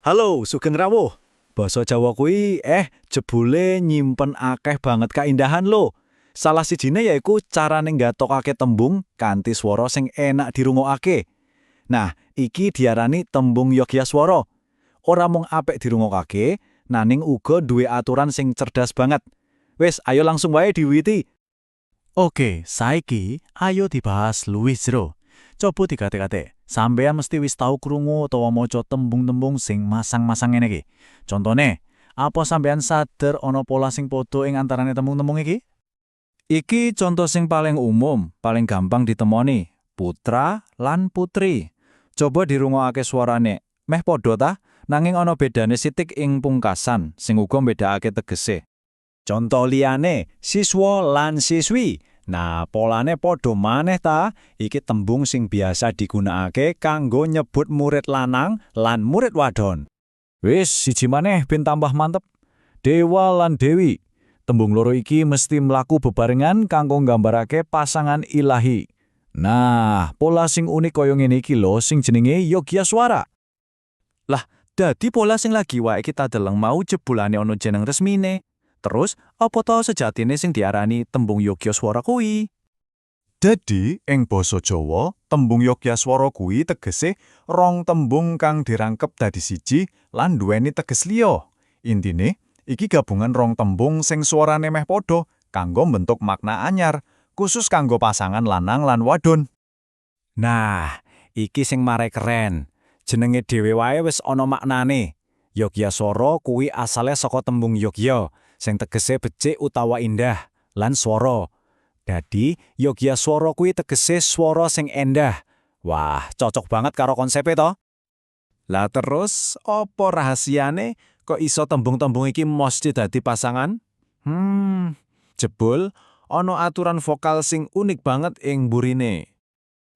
Halo, sugeng rawuh. Basa Jawa kuwi jebule nyimpen akeh banget kaindahan lho. Salah sijine yaiku carane nggatokake tembung kanthi swara sing enak dirungokake. Nah, iki diarani tembung yogyaswara. Ora mung apik dirungokake, naning uga duwe aturan sing cerdas banget. Wis, ayo langsung wae diwiwiti. Oke, saiki ayo dibahas luwih jero. Coba dikate-kate. Sampeyan mesti wis tau krungu utawa maca tembung-tembung sing masang-masang ngene iki. Contone, apa sampeyan sadar ana pola sing padha ing antarane tembung-tembung iki? Iki contoh sing paling umum, paling gampang ditemoni, putra lan putri. Coba dirungokake suarane. Meh padha ta? Nanging ana bedane sithik ing pungkasan sing uga mbedakake tegese. Contoh liyane, siswa lan siswi. Nah, polane padha maneh ta? Iki tembung sing biasa digunakake kanggo nyebut murid lanang lan murid wadon. Wis, siji maneh ben tambah mantep. Dewa lan dewi. Tembung loro iki mesti mlaku bebarengan kanggo nggambarake pasangan ilahi. Nah, pola sing unik kaya ngene iki lho sing jenenge yogyaswara. Lah, dadi pola sing lagi wae kita deleng mau jebulane ana jeneng resmine. Terus, apa to sejatine sing diarani tembung yogyaswara kuwi? Dadi, ing basa Jawa, tembung yogyaswara kuwi tegese rong tembung kang dirangkep dadi siji lan duweni teges liya. Intine, iki gabungan rong tembung sing suarane meh padha kanggo mbentuk makna anyar, khusus kanggo pasangan lanang lan wadon. Nah, iki sing marai keren. Jenenge dhewe wae wis ana maknane. Yogyaswara kuwi asale saka tembung yogya, sing tegese becik utawa indah, lan swara. Dadi, yogyaswara kuwi tegese swara sing endah. Wah, cocok banget karo konsepe to. Lah terus, apa rahasiane kok iso tembung-tembung iki mesti dadi pasangan? Jebul ana aturan vokal sing unik banget ing burine.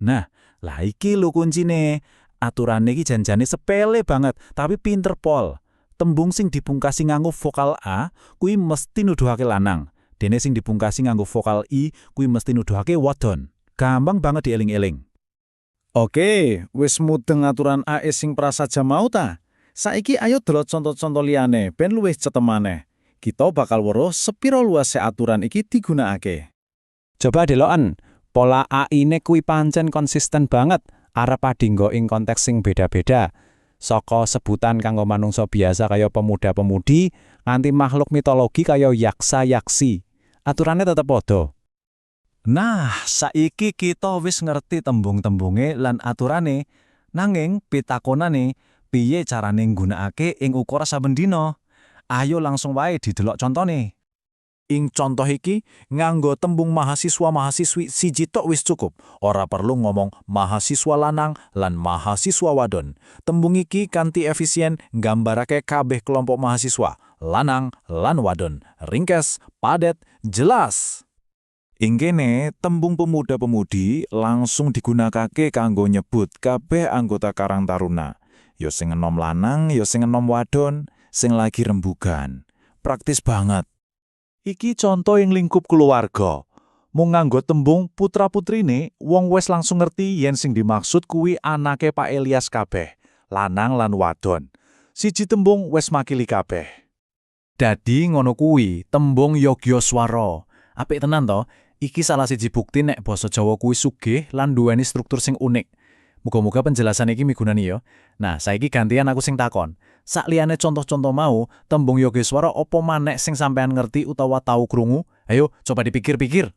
Nah, lah iki lho kuncine. Aturane iki janjane sepele banget, tapi pinter pol. Tembung sing dipungkasi nganggo vokal A kuwi mesti nuduhake lanang. Dene sing dipungkasi nganggo vokal I kuwi mesti nuduhake wadon. Gampang banget dieling-eling. Oke, wis mudeng aturan AE sing prasaja mau ta? Saiki ayo delok contoh-contoh liyane ben luwih cetha maneh. Kita bakal weruh sepiro luase aturan iki digunakake. Coba deloken, pola AI-ne kuwi pancen konsisten banget, arep dinggo ing konteks sing beda-beda. Saka sebutan kanggo manungsa biasa kaya pemuda-pemudi, nganti makhluk mitologi kaya yaksa-yaksi. Aturannya tetep padha. Nah, saiki kita wis ngerti tembung-tembunge lan aturane, nanging pitakonane piye carane nggunakake ing ukara saben dina? Ayo langsung wae didelok contone. Ing contoh iki, nganggo tembung mahasiswa mahasiswi siji tok wis cukup. Ora perlu ngomong mahasiswa lanang lan mahasiswa wadon. Tembung iki kanthi efisien nggambarake kabeh kelompok mahasiswa, lanang lan wadon. Ringkes, padet, jelas. Ing kene, tembung pemuda-pemudi langsung digunakake kanggo nyebut kabeh anggota Karang Taruna. Yo sing enom lanang, yo sing enom wadon, sing lagi rembugan. Praktis banget. Iki contoh ing lingkup keluarga. Mung nganggo tembung putra-putrine, wong wes langsung ngerti yen sing dimaksud kuwi anake Pak Elias kabeh, lanang lan wadon. Siji tembung wes makili kabeh. Dadi ngono kuwi, tembung yogyaswara. Apik tenan to? Iki salah siji bukti nek basa Jawa kuwi sugih lan duweni struktur sing unik. Muga-muga penjelasan iki migunani ya. Nah, saiki gantian aku sing takon. Sakliyane contoh-contoh mau, tembung yogyaswara opo maneh sing sampean ngerti utawa tau krungu? Ayo, coba dipikir-pikir.